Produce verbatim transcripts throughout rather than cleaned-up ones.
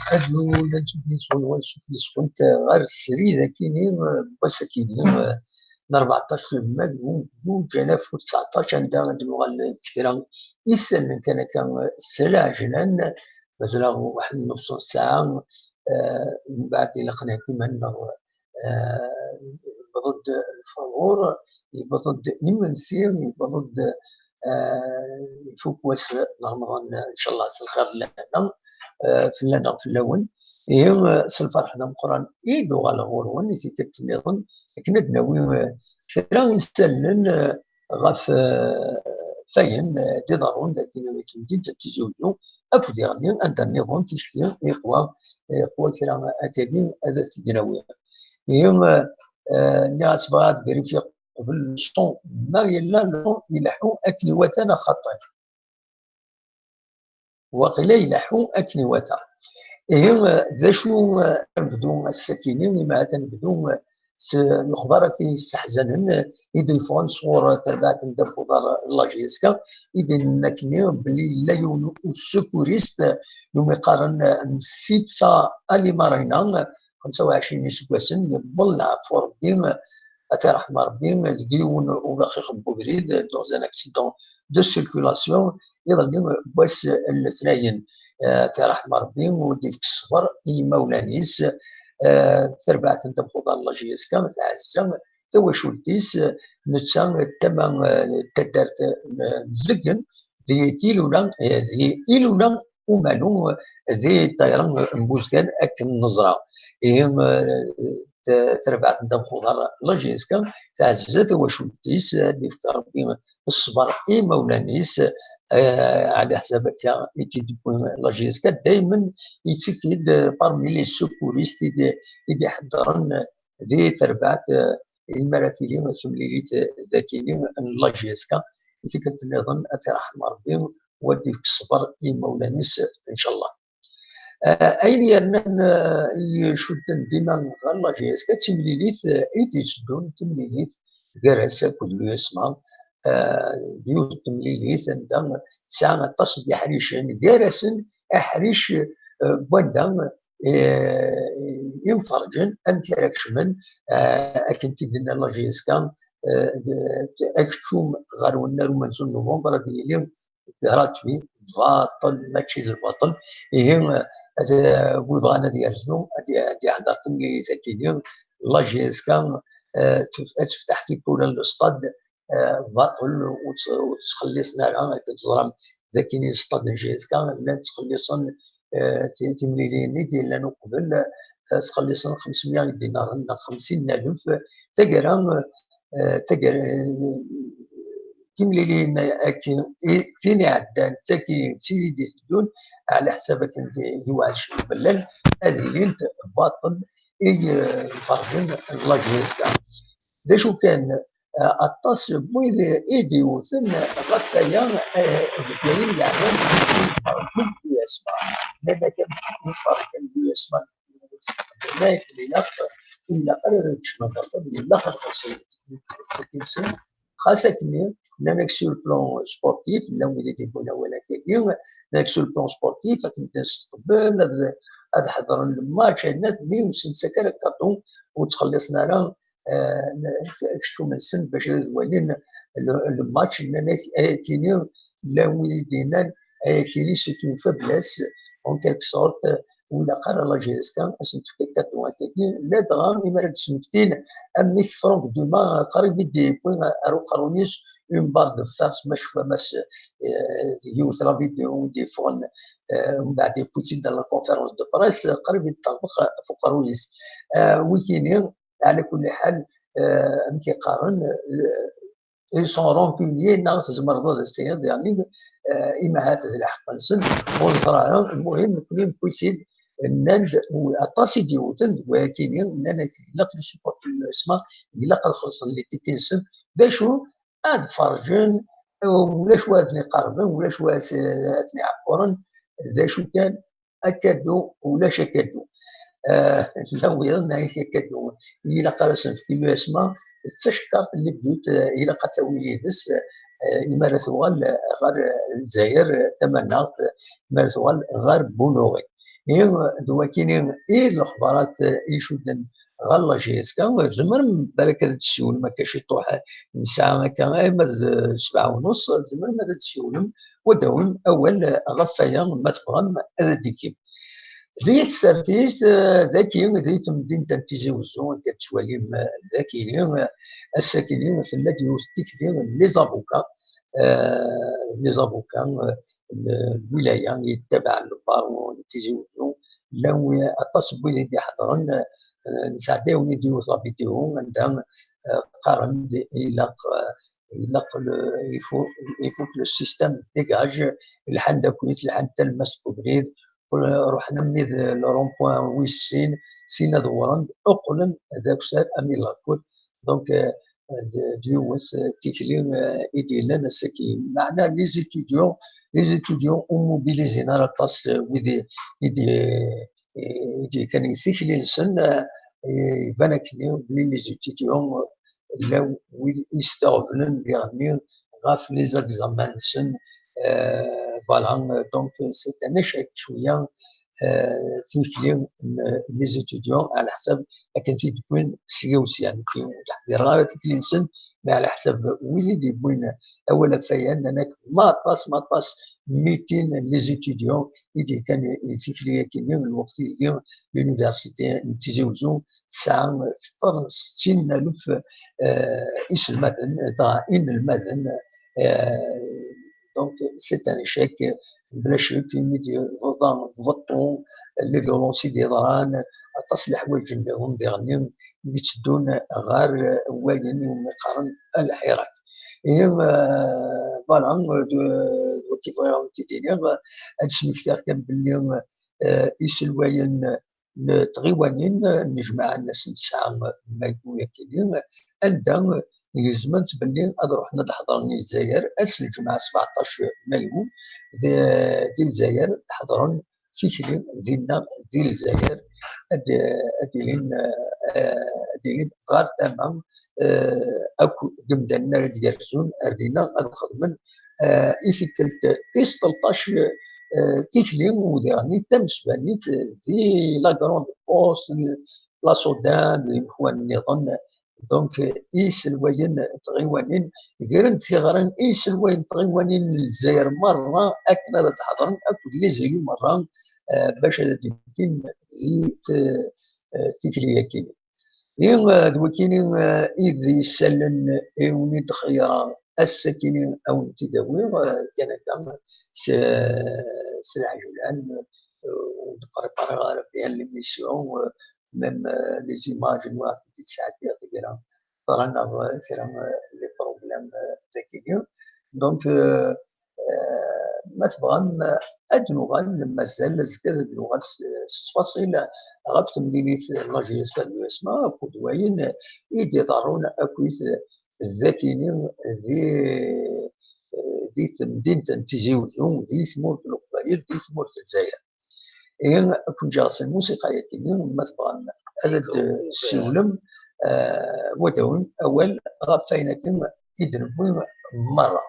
Ad nwul ansuf yes-wen, wansuf yes-went ɣer srid akini, n wass akini, n rbeɛṭac n lmal n uǧǧan alef u tseɛṭac, anda ad nuɣal d kra isallen kan akka s lɛejlan, mazal-aɣ waḥed n neuf cents ssaɛa, eh, mbeɛd ilaq nehdi iman-nneɣ, eh, yewweḍ-d lfaḍur, yewweḍ-d imensi, yewweḍ-d, eh, ifuk wass n Remḍan, ncallah s lxir n lehna, eh, fell-aneɣ, fell-awen. Ihi, eh, s lferḥ d ameqqran i d-uɣaleɣ ɣur-wen i tikkelt nniḍen, akken ad d-nawi, eh, kra isallen, eh, ɣef, eh, wayen, eh, d-iḍerrun dagi di temdint n Tizi Uzzu, akked iɣenni anda nniḍen ticki iqwa, iqwa kra akkagi ad t-id-nawi. Ihi, eh, eh, nniɣ-as bɣiɣ ad vérifier qbel le son, ma yella le son ileḥḥu akken iwata neɣ xaṭi. Waqila ileḥḥu akken iwata. Ihi, eh, d acu, eh, ad nebdu ass-akini, imi ha-t-a nebdu, eh, s lexbar akken yesseḥzanen, eh, i d-yeffɣen sɣur, eh, terbaɛt n ddabex uḍar n la J S K, i d-yennan akkenni belli yella yiwen usekurist, eh, iwumi qqaren, eh, Msipsa Ali Marina, eh, xemsa u ɛecrin iseggasen, yewweḍ leɛfu Rebbi, eh, ad t-iṛḥem Rebbi, eh, deg yiwen ubaxix n ubrid, eh, dans un accident de circulation, iḍelli n wass n letnayen, eh, ad t-iṛḥem Rebbi, u ad d-ifk ṣṣber i yimawlan-is, eh, tarbaɛt n ddabex uḍar n la J S K, tɛezza tawacult-is, eh, netta d tama, eh, n taddart, eh, n Zegen, di Ilula, eh, di Ilula Umalu, eh, di ddayra n Buzgan akken neẓra. Ihi, eh, t-, terbaɛt n ddabex uḍar la J S K tɛezza tawacult-is, eh, ad d-ifk Rebbi ṣṣber i yimawlan-is, eh, ɛla ḥsab akka i tt-id-tewwi la J S K, daymen yettekki-d, eh, parmi les secouristes i d-, i d-iḥeddren di terbaɛt, eh, imi ara tili temlilit, eh, dagini n la J S K, i tikkelt nniḍen ad t-iṛḥem Rebbi, u ad d-ifk ṣṣber i yimawlan-is, ncallah. Eh, ayen yernan, eh, icudden dima ɣer la J S K, d timlilit, eh, i d-itteddun, timlilit gar-as akked l'U S M A, eh, d yiwet n temlilit anda tesɛa aṭas n yiḥricen, gar-asen aḥric, eh, n wanda, eh, imferǧen, amek ara kecmen, eh, akken t-id-tenna la J S K, eh, d-, d-, akeččum ɣer wennar umenzu n november ad yili gratuit, baṭel, mačči d lbaṭel. Ihi, eh, ad, wi bɣan ad yerzu, ad y-, ad yeḥḍer timlilit akini, la J S K, eh, tef-, ad tefteḥ tiwwura n lestad, eh, baṭel, ur tt-, ur ttxelliṣen ara, akken teẓram d akken s stade n J S K llan ttxelliṣen, eh, ti-, timlilin-nni d-yellan uqbel, eh, ttxelliṣen xemsmya idinaren neɣ xemsin n alef, taggara, eh, taggara, eh, timlilin akken i, tin iɛeddan d tagi d tid i d-iteddun, ɛla ḥsab akken di, di waɛec llan, ad ilint baṭel i, eh, iferǧen n la J S K. D acu kan, eh, aṭas n wid i d-iwten ɣef waya, eh, deg wayen yeɛnan iferken n l'U S M A. Llan kan iferken n l'U S M A, llan ilaq, ilaq ara ad kecmen baṭel, ilaq ad xellṣen. Xas akken, nnan-ak sur le plan sportif, llan wid i d-iwwin awal akkagi, nnan-ak sur le plan sportif, ad ten-id-nesteqbel, ad, ad ḥeḍren le match, ayen mi ur sen-tttak ara lkaṭu, ur ttxelliṣen ara, eh, akeččum-nsen bac ad walin le, le match, nnan-ak, ayakini, llan wid i d-yennan, ayakini, c'est une faiblesse, en quelque sorte, ur ilaq ara la J S K ad sen-tefk lkaṭu akkagi, ladɣa imi ara d-smektin amek Franck Dumas qrib i d-yewwi ar uqerruy-is une barre de fer, ma tecfam-as, eh, yiwet la vidéo i d-yeffɣen, eh, mbeɛd yewwi-tt-id dans la conférence de presse, qrib i d-terbex ɣef uqerruy-is. Eh, wikini, ɛla kulli ḥal, eh, amek i qqaren, eh, ils sont rancuniers, neɣ tzemreḍ ad as-tiniḍ, yeɛni, eh, imi ahat d lḥeqq-nsen, ur neẓri ara, lmuhim, nekni newwi-t-id, nnan-d aṭas i d-yewten deg wayakini, nnan-ak ilaq ad supporten l'USMA, ilaq ad xellṣen les tickets-nsen. D acu? Ad ferrǧen, ulac wa ad ten-iqerben, ulac wa ad ten-iɛeqquren. D acu kan, akadu, ulac akadu. Ah, llan wiyaḍ nnan-ak akadu, ilaq ara sen-fken l'USMA, d tacekkart n le but, ah, ilaq ad tawi yid-s, ah, imi ara tuɣal ɣer Lezzayer tamaneɣt, imi ara tuɣal ɣer Bunuri. Ihi, d wakini i d lexbarat, ah, i icudden ɣer la J S K. Tzemrem balak ad d-tessiwlem akka ciṭuḥ, nesɛa akka arma d sebɛa u nuṣ, tzemrem ad d-tessiwlem, u ad d-tawim awal ɣef waya ma tebɣam ad d-tikim. Di tsertit, eh, dagi, di temdint n Tizi Wezzu, anda tettwalim, eh, dagi, eh, ass-agi, tella-d yiwet n tikli n les avocats, eh, les avocats, eh, n lwilaya yettabaɛen le barreau n Tizi Wezzu, llan wi-, aṭas n wid i d-iḥeḍren, eh, nesɛedda-yawen-id yiwet la vidéo anda, eh, qqaren-d ilaq, eh, ilaq le, il faut, il faut que le système dégage, lḥan d akuyt, lḥan talmast n ubrid, ruḥen armi d le rond-point wis sin, sin ad ɣuren, qqlen d akessar armi d la côte. Donc, euh, d, d yiwet, euh, tikli, euh, i d-yellan ass-agi. Meɛna les étudiants, les étudiants ur mobilisés ara aṭas, euh, wid i, i d, i d-yekkan i tikli-nsen, euh, iban akken belli les étudiants, euh, llan wid i yesteɣblen diɣenni ɣef les examens-nsen. Euh, voilà, donc c'est un échec cwiya, euh, tikli n les étudiants, ɛla ḥsab akken t-id-wwin sya u sya. Nekki ur d-ḥdireɣ ara tikli-nsen, mais ɛla ḥsab wid i d-yewwin awal ɣef waya, nnan-ak ma aṭas, ma aṭas n mitin n les étudiants i d-yekkan i tikli-agi-nni, lweqt-agi l'université n Tizi Wezzu tesɛa kter n settin alef, euh, iselmaden, dɣa inelmaden, euh, donc c'est un échec, bla ccek, imi d-, d beṭṭu, les violences i d-yeḍran, aṭas n leḥwayeǧ nniḍen diɣenni i d-iteddun ɣer wayen iwumi qqaren lḥirak. Ihi, euh, voilà, d, d wagi bɣiɣ ad tent-id-iniɣ, ad d-smektiɣ kan belli, euh, iselwayen n tɣiwanin n jmaɛa-nsen tesɛa Mayyu akini, anda gezment belli ad ruḥen ad ḥeḍren i Lezzayer ass n lǧemɛa sebɛeṭṭac Mayyu, d, di Lezzayer ḥeḍren tikli dinna di Lezzayer, ad, ad ilin, eh, ad ilin ɣer tama, eh, akk d imdanen ara d-yerzun ar dinna ad xedmen, eh, i tikkelt tis tleṭṭac, eh, tikli u diɣenni tamesbanit di la Grande Poste, la Sodan, d imekwan nniḍen. Donc, iselwayen n tɣiwanin gren-d tiɣri i iselwayen n tɣiwanin n Lezzayer merra akken ad d-ḥeḍren akked les élus merra, eh, bac ad d-mkin di t-, eh, tikli-agi. I, eh, d wakini, eh, i d isallen i wen-id-xeyyreɣ ass-akini a wen-t-id-awiɣ, eh, kan akka s, s lɛejlan, eh, ur d-prépareɣ ara bien l'émission, eh, même, euh, les images n waɣ tent-id-sɛeddiɣ taggara, ḍran-aɣ, euh, kra, euh, les problèmes, euh, dagini. Donc, euh, euh, ma tebɣam, euh, ad nuɣal, mazal azekka ad nuɣal s, s ttfaṣil ɣef temlilit n la J S K d l'USMA akked wayen i d-iḍerrun akkit dagini di, di temdint n Tizi Wezzu, di tmurt n Leqbayel, di tmurt n Lezzayer. Ihi, ad ken-ǧǧeɣ s lmusiqa-yagi-nni, ma tebɣam ad d-tessiwlem, eh, u ad d-tawim awal ɣef wayen akken i d-newwi merra.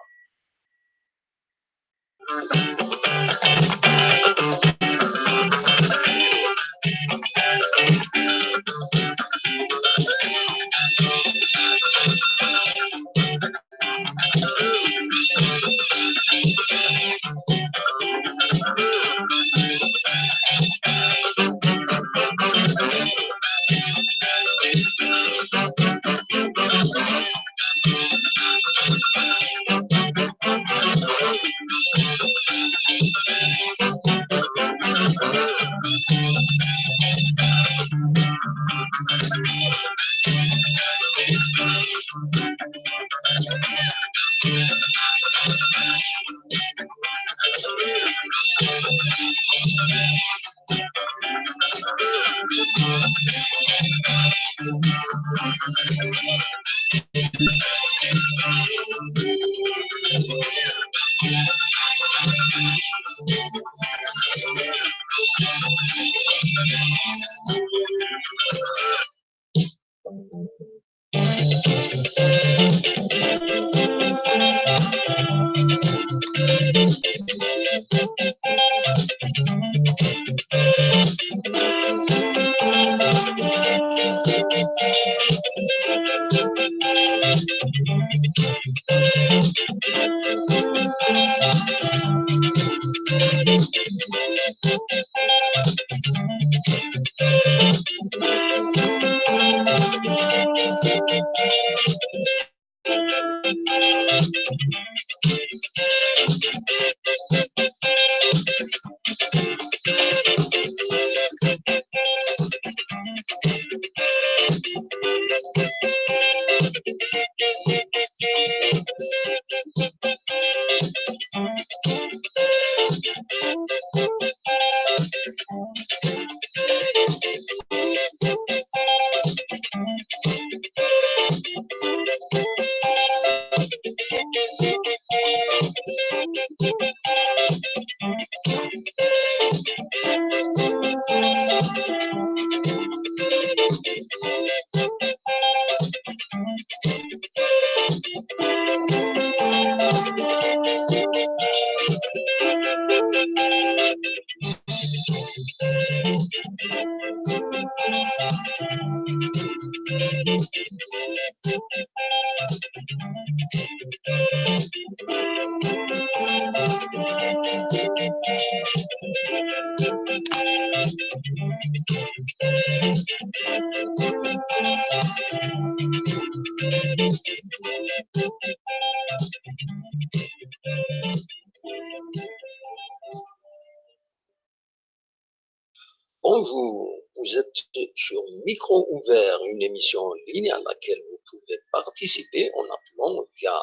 Bonjour, vous êtes sur Micro Ouvert, une émission en ligne à laquelle vous pouvez participer en appelant via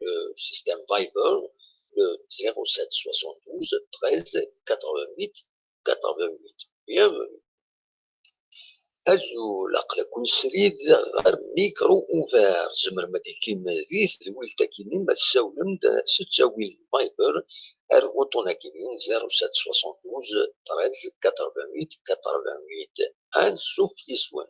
le système Viber, le zéro sept soixante-douze treize quatre-vingt-huit quatre-vingt-huit. Bienvenue. Azul, aql-aken srid ɣer Micro Ouvert. Tzemrem ad d-tekim di tedwilt-agi-nni ma tessawlem-d s ttawil Viber ar wuṭṭun-agi-nni, zéro sept soixante-douze treize quatre-vingt-huit quatre-vingt-huit. Ansuf yes-wen.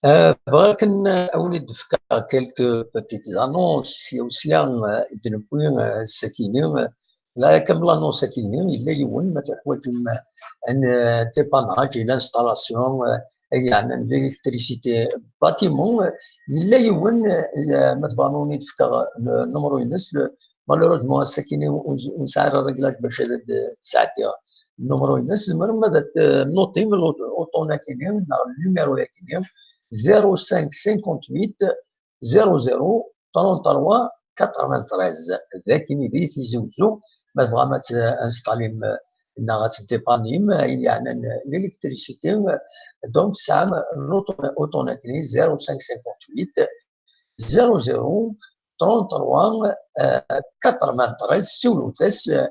Euh, bɣiɣ kan, euh, ad wen-id-fkeɣ quelques petites annonces, sya u sya, euh, i d-newwi, euh, ass-agi-nni, euh, la, comme l'annonce-agi-nni, yella yiwen, ma teḥwaǧem, euh, un, euh, dépannage et l'installation, euh, ay yeɛnan l'électricité bâtiment, euh, yella yiwen, euh, ma tebɣam ad wen-id-fkeɣ le numéro-ines, le, malheureusement, ass-agi-nni ur, ur nesɛi ara réglage bac ad d-sɛeddiɣ numéro-ines, tzemrem ad t-, euh, notim l'uṭṭun-agi-nni, neɣ le numéro-agi-nni, zéro cinq cinquante-huit zéro zéro trente-trois quatre-vingt-treize. D akken i di Tizi Uzzu, ma tebɣam ad t-installim, euh, neɣ ad t-dépannim, euh, ayen yeɛnan, euh, l'électricité, euh, donc tesɛam l'uṭṭun-, uṭṭun-agi-nni, zéro cinq cinquante-huit zéro zéro trente-trois quatre-vingt-treize, siwlet-as, euh,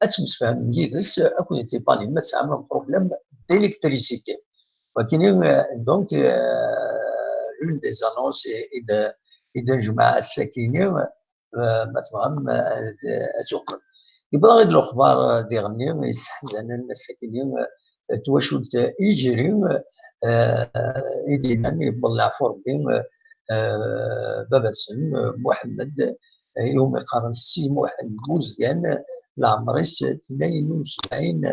ad temsefhamem yid-s, euh, ad ken-id-ipanni ma tesɛam un problème d'électricité. Wagini, euh, donc, euh, l'une des annonces i, i d-, i d-nejmeɛ ass-agi-nni, euh, ma tebɣam, euh, ad, ad tuɣem. Yewweḍ-aɣ-id lexbar, euh, diɣenni yesseḥzanen ass-agi-nni, euh, twacult Ijri, eh, i d-yennan yewweḍ leɛfu Rebbi, eh, baba-tsen, eh, Muḥemmed, eh, iwumi qqaren Si Muḥ n Buzgan, leɛmer-is tnayen u sebɛin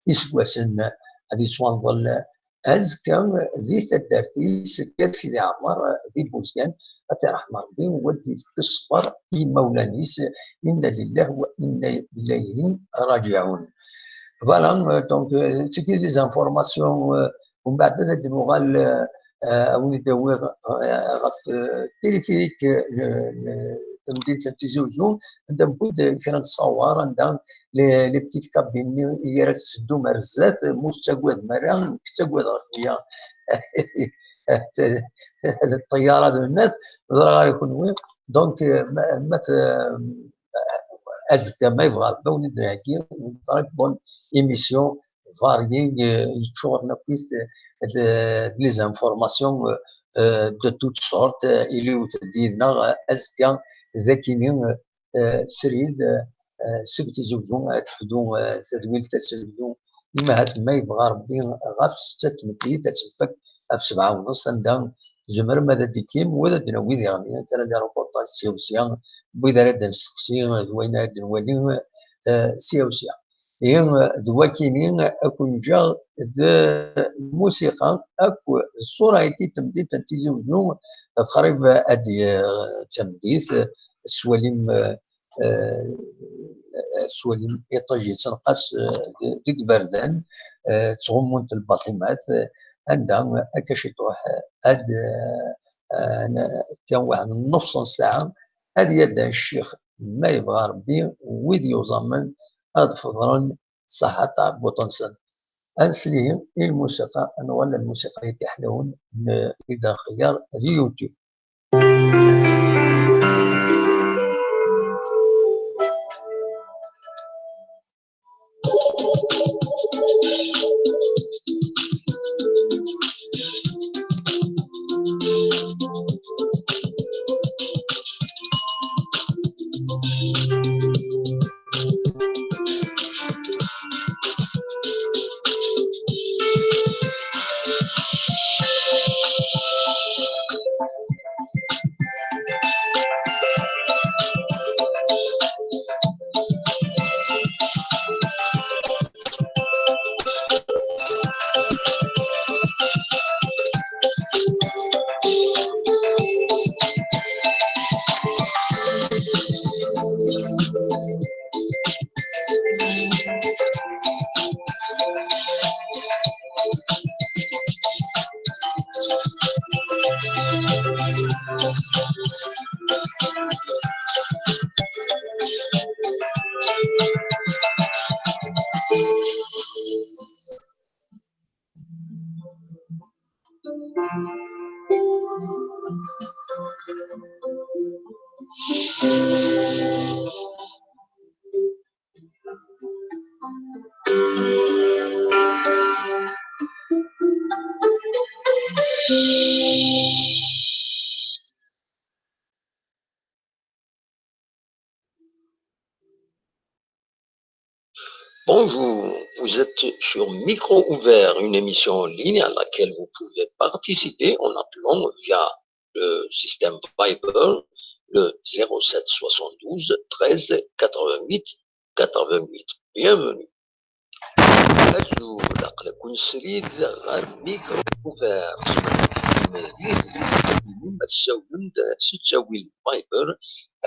iseggasen, ad yettwanḍel azekka di taddart-is Ger Sidi Ɛmer di Buzgan, ad t-iṛḥem Rebbi, u ad d-ifk ṣṣber i yimawlan-is, inna lillah wa inna ilayhi raǧiɛun. Voilà, euh, donc, euh, c'est que les informations, euh, umbeɛd ad d-nuɣal, euh, euh, ad wen-id-awiɣ, euh, ɣef, euh, téléphérique, euh, le, le, tamdint n Tizi Uzzu, anda newwi-d kra n ttṣawar, anda les, les petites cabines-nni i ara tetteddum ar zdat, ma ur tettagadem ara, nekk ttagadeɣ cwiya ṭṭeyyara d unat, ẓriɣ ara kunwi. Donc, ma, ma t-, azekka, ma yebɣa Rebbi, ad wen-id-nheggi une très bonne émission, variée, euh, yeččuren akkit d, d les informations, euh, euh, de toutes sortes, euh, iliwet-d yid-neɣ, euh, azekka d akini, euh, euh, srid, euh, euh, seg Tizi Uzzu, ad tebdu, euh, tadwilt ad tebdu, ma hat ma yebɣa Rebbi, ɣef setta n tmeddit, ad tt-nfak ɣef sebɛa u nneṣ, anda tzemrem ad d-tekkim, wa ad d-nawi diɣen, kra n les reportages sya u sya, n wid ara d-nesteqsi, d wayen ara d-nwali, eh, sya u sya. Ihi, d wakini, ad ken-ǧǧeɣ d lmusiqa akk d ṣṣura-agi n temdint n Tizi Uzzu, qrib ad d-, d tameddit, tettwalim, eh, tettwalim iṭij yettenqas, eh, deg iberdan, eh, ttɣummunt lbaṭimat, eh, anda akka ciṭuḥ ad, eh, n-, kra waḥed n nefṣ n ssaɛa, ad yaddan ccix, ma yebɣa Rebbi, wid yuẓamen ad feḍren ṣaḥa tɛebbuḍt-nsen. Ad nsel ihi i lmusiqa, ad nuɣal ɣer lmusiqa i d-iḥlawen n Ider Xeyyar di YouTube. Bonjour, vous êtes sur Micro Ouvert, une émission en ligne à laquelle vous pouvez participer en appelant via le système Viber, le zéro sept soixante-douze treize quatre-vingt-huit quatre-vingt-huit. Bienvenue. Azul, aql-aken srid ɣer Micro Ouvert. Tzemrem ad tessawlem s ttawil Viber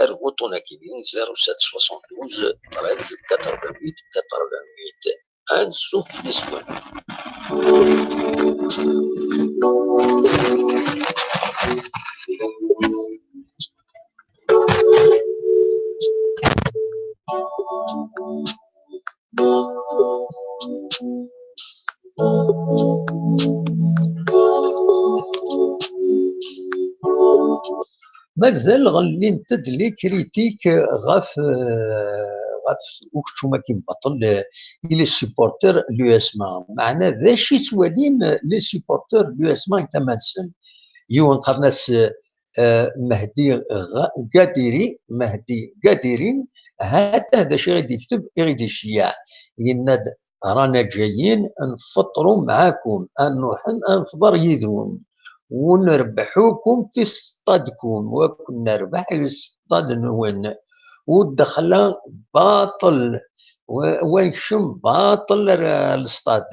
ar wuṭun-agi, zéro sept soixante-douze treize quatre-vingt-huit quatre-vingt-huit. Anṣuf yes-wen. Mazal ɣellint-d les critiques ɣef, eh, ɣef ukeččum-agi n baṭel, eh, i les supporters n l'U S M A. Meɛna d acu i ttwalin les supporters n l'U S M A i tama-nsen? Yiwen qqaren-as, eh, Mehdi Ɣ-, Gadiri, Mehdi Gadiri, ha-t-a d acu i ɣ-d-yekteb, i ɣ-d-iceyyeɛ. Yenna-d: "Rana ǧayin, nfeṭṭru mɛakum, ad nruḥen ad nefḍer yid-wen, ونربحوكم في السطادكم, wa ken-nerbeḥ deg ṣṣṭad-nwen." Ur ddexla baṭel, wa, wa yekcem baṭel ar, ar lṣṭad.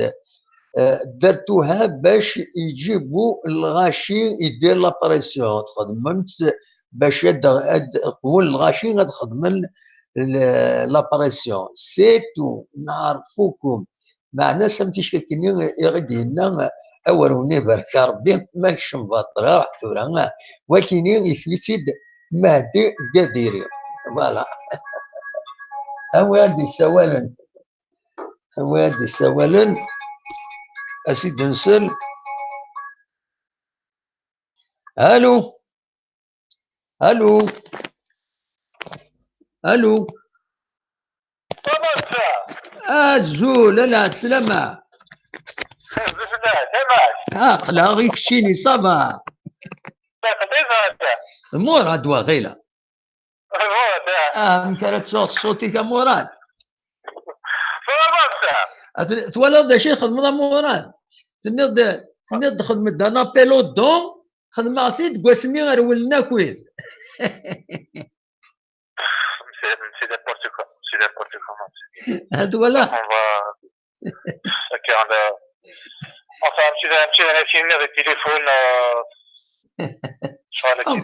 Eh, درتوها باش يجيبوا الغاشي يدير la pression. Txedmem-tt باش ad, ad qwen lɣaci ad xedmen l-, la pression. C'est tout, نعرفكم. Meɛna-s am ticki-nni i ɣ-d-yenna, awer wen-ibarek Rebbi, ma nekcem baṭel, ruḥ tura. Wakini yekfi-tt-id Mahdi Gadiri. Voilà. Awi ad d-issawalen. Awi ad d-issawalen. Ad s-id-nsel. Allô. Allô. Allô. Azul, ala, sslama. Aql-aɣ i keččini, ça va. Murad, waɣila. Ah, amek ara tettuɣ ṣṣut-ik a Murad? Twalaḍ d acu i txedmeḍ a Murad? Tenniḍ-d, tenniḍ-d xedm-d un appel aux dons, xedmeɣ-t-id deg wasmi rewlen akk wid. C'est n'importe quoi, c'est n'importe quoi. Twalaḍ? Enfin, mačči d acu ara k-iniɣ di tilifun, euh, ccɣel-agi,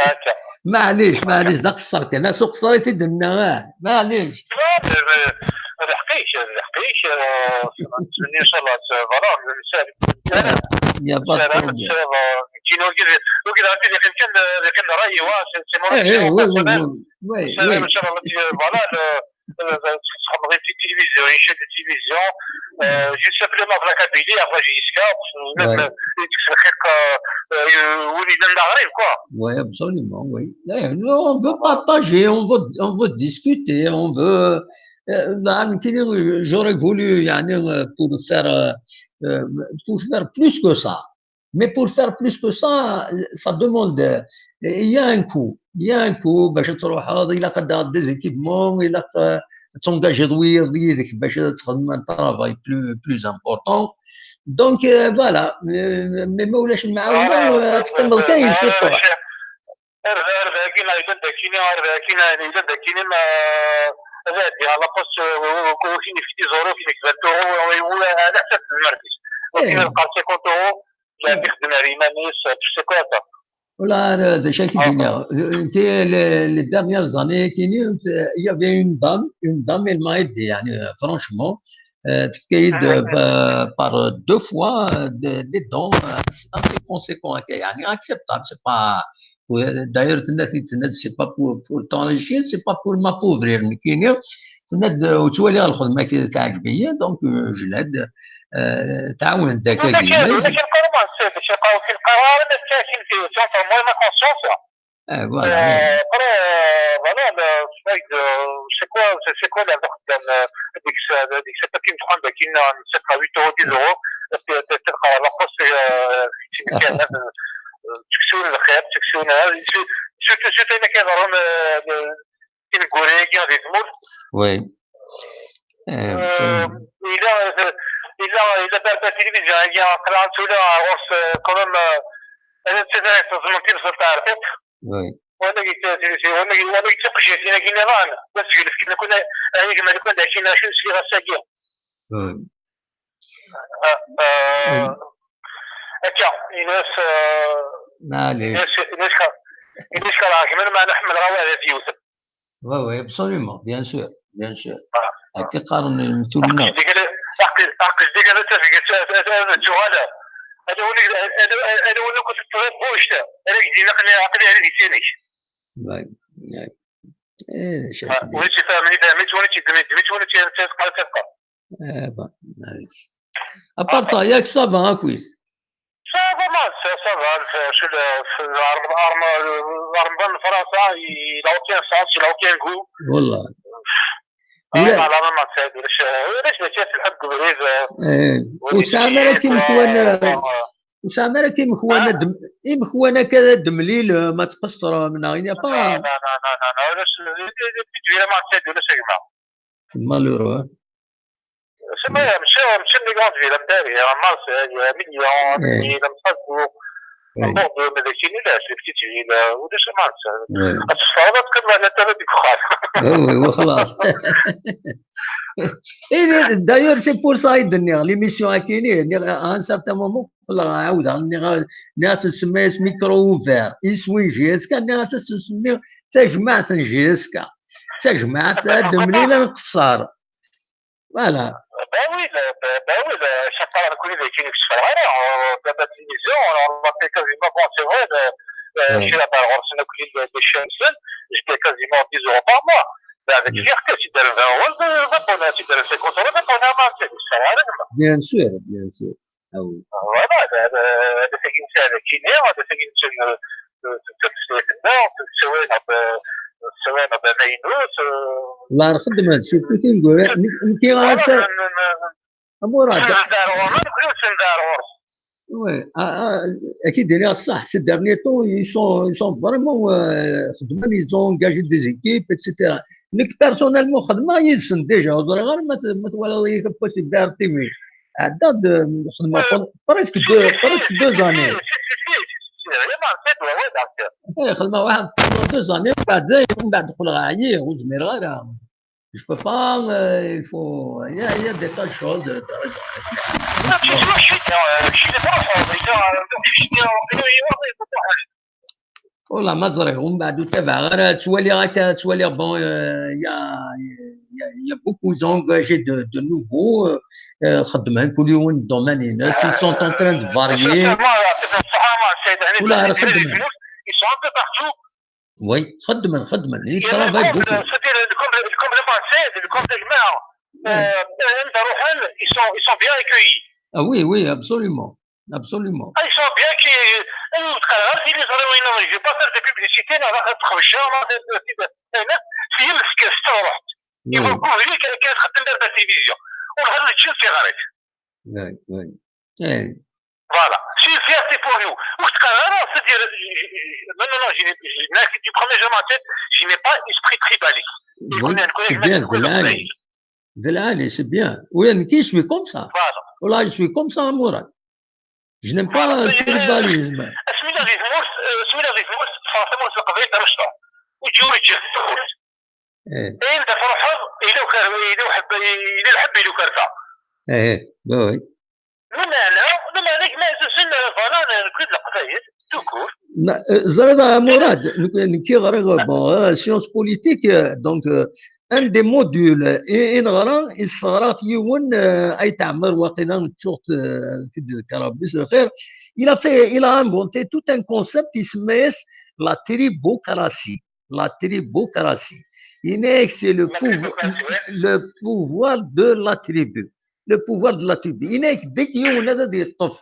akka. Maɛlic, maɛlic, d aqeṣṣer kan, s uqeṣṣer i t-id-nna, ah, maɛlic. Lḥeqq-ik, lḥeqq-ik, euh, ncallah, voilà, nesɛa Il y a pas de problème. Nekkini wagi d, wagi d, yeqqim kan, yeqqim d ṛṛay-iw, c'est, c'est mon opinion personnelle. Oui, oui. Ncallah, voilà, le, txedmeḍ une petite télévision, une chaîne de télévision, euh, juste simplement ɣef la Kabylie, ɣef J S K, même, euh, yekkes lxiq, euh, euh, win yellan d aɣrib, quoi. Oui, absolument, oui. Eh, non, on veut partager, on veut, on veut discuter, on veut, euh, nekkini, j'aurais voulu, يعني, euh, pour faire, euh, euh, pour faire plus que ça. Mais pour faire plus que ça, ça demande, euh, il y a un coût. Il y a un coût, باش تروحض, il faut des équipements, il faut, euh, تنجاجي ضويض يدك باش تخدم un travail plus, plus important. Donc, euh, voilà. Euh, mais ما ولاش المعاونة, آه، آه، تقيم آه، كاين شي آه، طرح. Ar, ar dagi, ma yella d akini, ar dagi, ma yella d akini, ma, ad ɛeddi ɣer la poste, euh, euh, euh, كاين في des euros, كاين في vingt euros, euh, euh, على حسب المركز. وكاين إيه. اللي قال cinquante euros, لا، إيه. يخدم على إيمانيس، tu sais quoi ça. Voilà, euh, déjà, qui آه. Dit, euh, que les, les dernières années, كاين, euh, il y avait une dame, une dame, elle m'a aidé, يعني, euh, franchement, euh, تفكيد, euh, par, par deux fois, euh, des, des dons, euh, assez conséquents, يعني, acceptable, c'est pas, d'ailleurs, tenna-t-il, tenna-t-il, c'est pas pour, pour t'enrichir, c'est pas pour m'appauvrir, nekkini, tenna-t-id, ur ttwaliɣ lxedma-k teɛǧeb-iyi, donc, euh, je l'aide, euh, تعاون ذاك. ولا كاين، ولا كاين قرار، ما نسيتش، يلقاو في القرار، ما كاين في سونتر، المهم، conscience. Eh, voilà. Euh, après, euh, voilà, le, c'est quoi, c'est, c'est quoi la, la, هذيك الساعة، هذيك الساعة كاين دخل، كاين نسيت huit euros, dix euros, تلقى la poste, euh, effectivement, كاين ناس, euh, تكسون الخير، تكسون، surtout, surtout أنا كيهضروا, euh, كاين كوريا، كاين هذه تموت. Oui. Euh, إلا، إلا، إلا باربا تلفزيون، هي قرعة ولا غوص، euh, quand même, euh, أنا نسيت أنا تزمنتي بزاف تعرفت. Oui. وأنا قلت، وأنا قلت، وأنا قلت، قشيتينا كاين ران، بس قلت لك كنا، يعني، كما كنا عايشين، عايشين في غساقية. Oui. آه، آه، هكا، الناس، آه، معليش. الناس، الناس كا-، الناس كراه كمان ما نحمل غير هذا في يوسف. Oui, oui, absolument, bien sûr, bien sûr. آه. هكا قارن المثل. عقل ديك أنا، عقل، عقل ديك أنا تفيق، ت-، ت-، ت-، ت-، تغالى. أنا ولي، أنا، أنا ولي كنت تضرب بوشتا. أنا قلت لك، أنا عقلي على لسانك. Oui, oui. إيه، شايف آه، دي. ولا شي فاهمني، فهمت، ولا شي دميت، دميت، ولا شي تبقى، تبقى. Eh ben, معليش. À part ça, ياك ça va, كويس؟ Ça va, ما ça, ça va, في شو ال-، في العرب-، العرب-، العربان فرنسا, il a aucun sens, il a aucun goût. والله. آه، ولا ما، لا، ما، ما تساعد ولا شي. ولا شي، شي في الحب قبريز، آه، إيه. ولا وتسعى شي، مراكي مخوان، آه، آه. وتسعى مراكي مخوان آه. دم-، إيه، مخوان كذا دمليل، آه، ما تقصر من عيني، لا، با. لا، لا، لا، لا، لا، ولا شي، لا، لا، لا، لا، ما تساعد ولا شي، يا جماعة. C'est malheureux, hein. C'est vrai, ماشي، ماشي les grandes villes, à Paris, à Marseille, à Lyon, à Lille, à Strasbourg, à Bordeaux, mais c'est nul, c'est des petites villes, euh, ولا شي ما عرفت. أتصفر، تقول لها أنا ترى ديك خاف. Oui, oui, وخلاص. إيه، d'ailleurs, c'est pour ça, i d-nniɣ, l'émission-agi, nniɣ, à un certain moment, qqleɣ ɛawdeɣ, nniɣ, nniɣ-as nsemma-yas micro ouvert, iswi J S K, nniɣ-as ad s-nsemmi tajmaɛt n J S K. Tajmaɛt, ad d-mlil, ad nqeṣṣer. Voilà. Ben oui, le, ben, ben oui, le, chaque fois, la coulée des Kinux, c'est vrai, on, on, la télévision, on, on l'a fait quasiment, bon, c'est vrai, le, Euh, chez la Barre, c'est le prix de, de Shenzhen, j'étais quasiment dix euros par mois. Mais avec fierté, tu donnes vingt euros, c'est pas bonheur, tu donnes cinquante euros, c'est pas bonheur, c'est ça, hein. Bien sûr, bien sûr. Ah oui. Voilà, c'est une salle qui est, c'est une salle de, de, de, de, de, de, de, de, La rxedmen, c'est tout une guerre. Nki asa. Amurad. Sendar ɣur-s, sendar ɣur-s. Ouais, ah, ah, ad k-id-iniɣ ṣṣeḥ, ces derniers temps, ils sont, ils sont vraiment, euh, xedmen, ils ont engagé des équipes, et cetera. Nekk, personnellement, xedmeɣ yid-sen déjà, ur ẓriɣ ara ma t-, ma twalaḍ-iyi posté B R T V. Ɛeddaɣ-d, euh, xedmeɣ presque deux, presque deux années. Eh, xedmeɣ waḥed pendant deux années, mbeɛd, mbeɛd qqleɣ ɛyiɣ, ur zmireɣ ara. Je peux pas, euh, il faut, il y a, il y a des tas de choses. Voilà, ma ẓriɣ, umbeɛd ur tabaɛeɣ ara, ttwaliɣ akka, ttwaliɣ, bon, euh, il y a, il y a, il y a beaucoup d'engagés de, de nouveaux, euh, euh, xeddmen kul yiwen domaine-ines, ils sont en train de varier. Voilà, xeddmen. Ils sont un peu partout. Oui, xeddmen, xeddmen. Ils travaillent beaucoup. C'est-à-dire, comme, comme le passé, comme le maire, euh, ils sont, ils sont bien accueillis. Ah oui, oui, absolument. Absolument. Ah, ils sont bien accueillis. Ur d-qqareɣ ara tiliẓri, je vais pas faire de publicité, neɣ ad txebceɣ, neɣ ad txebceɣ. Tiyemmes kan s tewruḥt. Iwulku hlik akken txeddem ar la télévision. Ur ɣer lǧin tiɣrit. Oui, oui. Voilà. C'est une fierté pour nous. Ur ɣ-qqar ara, c'est-à-dire, non, non, non, je n'ai, je n'ai, du premier jour de ma tête, je n'ai pas esprit tribaliste. Oui, c'est bien, d lɛali. D lɛali, c'est bien. Oui, nekk, je suis comme ça. Voilà. Voilà, je suis comme ça, Mourad. Je n'aime pas le tribalisme. Asmi la di tmurt, asmi la di tmurt, teffeɣ tamurt n Leqbayel d amecṭuḥ. Ur ǧǧi ur ǧǧi tmurt. Ayen d-truḥeḍ, yella ukerfa, yella uḥebba, yella lḥebb, yella ukerfa. Eh, oui. Lameɛna, lameɛna gma Ɛzizen, voilà, nekk d Leqbayel, tout court. Ẓriḍ a Murad, nekk ɣriɣ, bon, science politique, donc, un des modules i neɣra, yesseɣra-t yiwen, Ayt Ɛmer, waqila ttuɣ-t, fi d-tekkreḍ, bis lxir. Il a fait, il a inventé tout un concept, isemma-yas la tribocratie. La tribocratie. Yenna-yak, c'est le pouvoir, le pouvoir de la tribu. Le pouvoir de la tribu. Yenna-yak, deg yiwen ad yeṭṭef,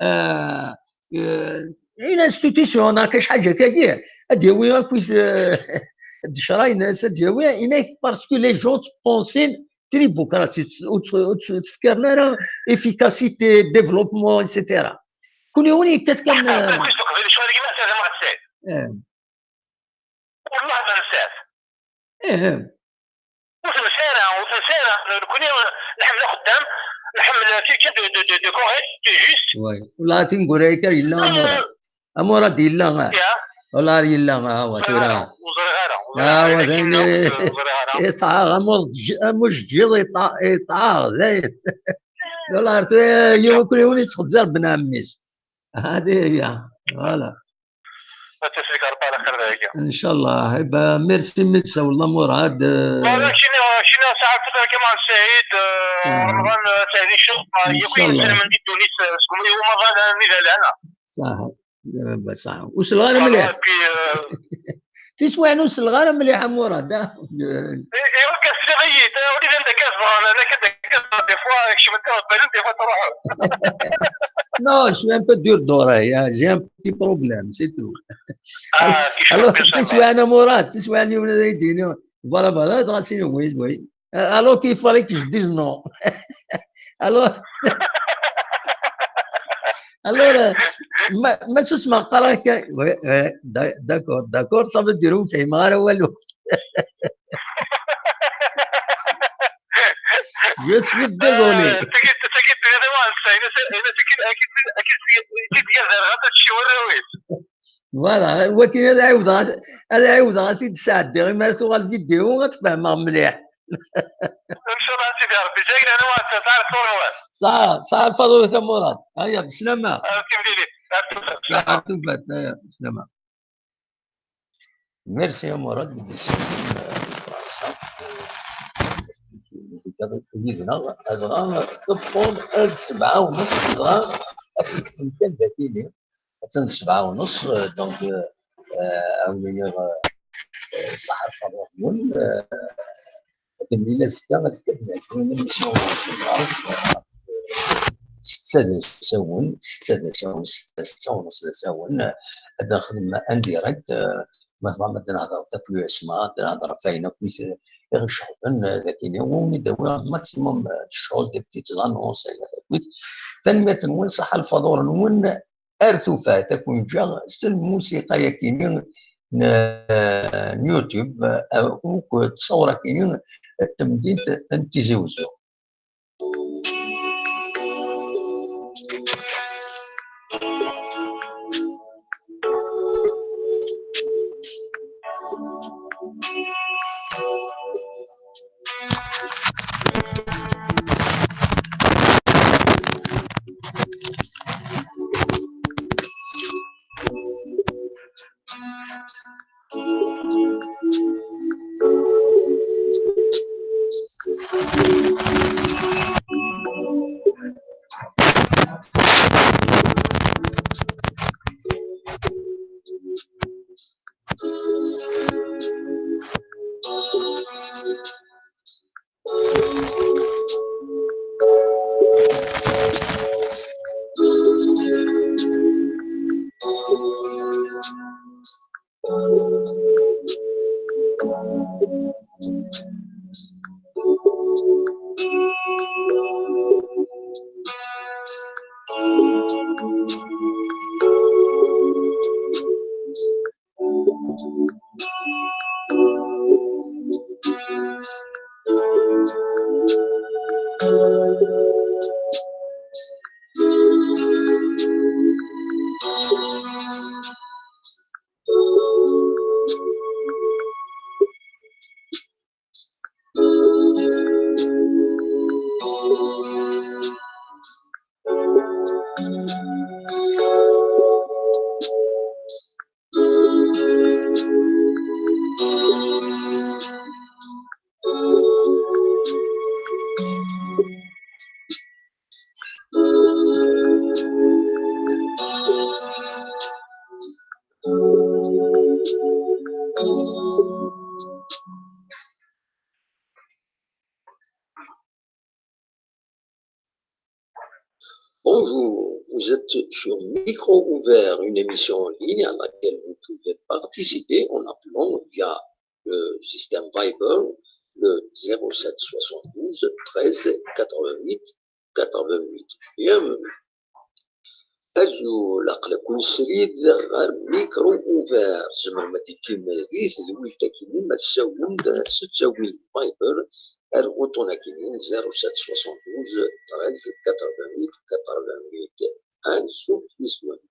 euh, euh, une institution, neɣ kra ḥaǧa akkagi, ad yawi akk d ccṛaya-ines, ad yawi, yenna-yak, parce que les gens pensent tribocratie, ur tt-, ur tt-, ur tt-, tefkaren ara efficacité, développement, et cetera. Kul yiwen yekkat kan. Wallah ma nsiɣ. Ih. Ur tensi ara, ur tensi ara. Nekkni nḥemmel axeddam, nḥemmel quelqu'un de, de, de, de correct, de juste. Oui. Wala tineggura-agi yella Amurad. Amurad yella, ah. Wala yella, ah, wa tura. Ur ẓriɣ ara. Ah, wa d ayen yeṭɛaɣ, am ujeǧǧiḍ yeṭɛaɣ, d ayen. Wala tura yiwen kul yiwen yettxezzir ben ɛemmi-s. Hadi hiya. Voilà. Ad tt-isellek Rebbi ɛla xir dagi. Ncallah. Eh ben, merci mi d-tsawleḍ a Murad. Voilà, kini, kini saɛa tutar Kamal Saɛid, Remḍan Saɛid Icuf, yakk ayen ssnen di ddunit, seg umaḍal armi d alan. Saḥ. Eh ben, saḥ. Ur selleɣ ara mliḥ. Tiswiɛin ur selleɣ ara mliḥ a Murad, ah. Iwa tesliḍ-iyi-d, ur d anda akka zedɣen, anda akka zedɣen, des fois kecmen tiɣebbalen, des fois truḥeḍ. Non, je suis un peu dur d'oreille, hein. J'ai un petit problème, c'est tout. Alors, tiswiɛin a Murad, tiswiɛin yiwen ad yi-d-yini, voilà, voilà, dɣa sin, oui, oui. Euh, alors qu'il fallait que je dise non. Alors, alors, euh, ma, ma susmeɣ qqareɣ akka, ouais, ouais, d'a-, d'accord, d'accord, ça veut dire ur fhimeɣ ara walu. Je suis désolé. Voilà, wakin ad ɛiwdeɣ, ad ɛiwdeɣ ad t-id-sɛeddiɣ, imi ara tuɣal vidéo ad fehmeɣ mliḥ. Ncallah a Sidi Rebbi, jayna nwa, tesɛa lfaḍ nwa. Tesɛa, tesɛa lfaḍ a Murad. Aya, bislama. Ar timlilit, ar tufat. Ar tufat, aya, bislama. Merci a Murad. Yid-neɣ, dɣa tewweḍ ar sebɛa u nus, dɣa ad tt-id-tefkem kan d akini. Attan d sebɛa u nus, euh, donc, euh, eh, ad wen-iniɣ, eh, ṣaḥa lfaḍur-nwen, eh, ad nemlil azekka, azekka ad nɛeddi une émission, eh, setta d asawen, setta d asawen, setta, setta u nṣ d asawen, eh, ad nexdem en direct, eh, ma tebɣam ad nehder ɣef l'U S M A, ad nehder ɣef wayen akk i t-, i ɣ-iceɣben, eh, dagi-ni, ad wen-id-awiɣ maximum, eh, de choses, des petites annonces, ayen akk. Tanemmirt-nwen, ṣaḥa lfaḍur-nwen, ar tufat, ad ken-ǧǧeɣ s lmusiqa-yagi-ni n, eh, n YouTube, eh, akked ṣṣawra-agi-ni n temdint n Tizi Wezzu. Bonjour, vous êtes sur Micro Ouvert, une émission en ligne à laquelle vous pouvez participer en appelant via le système Viber, le zéro sept soixante-douze treize quatre-vingt-huit quatre-vingt-huit. Bien. Azul, aql-aken srid ɣer Micro Ouvert. Tzemrem ad d-tikim di tedwilt-agi-nni ma tessawlem-d s ttawil Viber ar uṭun-agi-nni zéro sept soixante-douze treize quatre-vingt-huit quatre-vingt-huit. Ansuf yes-wen.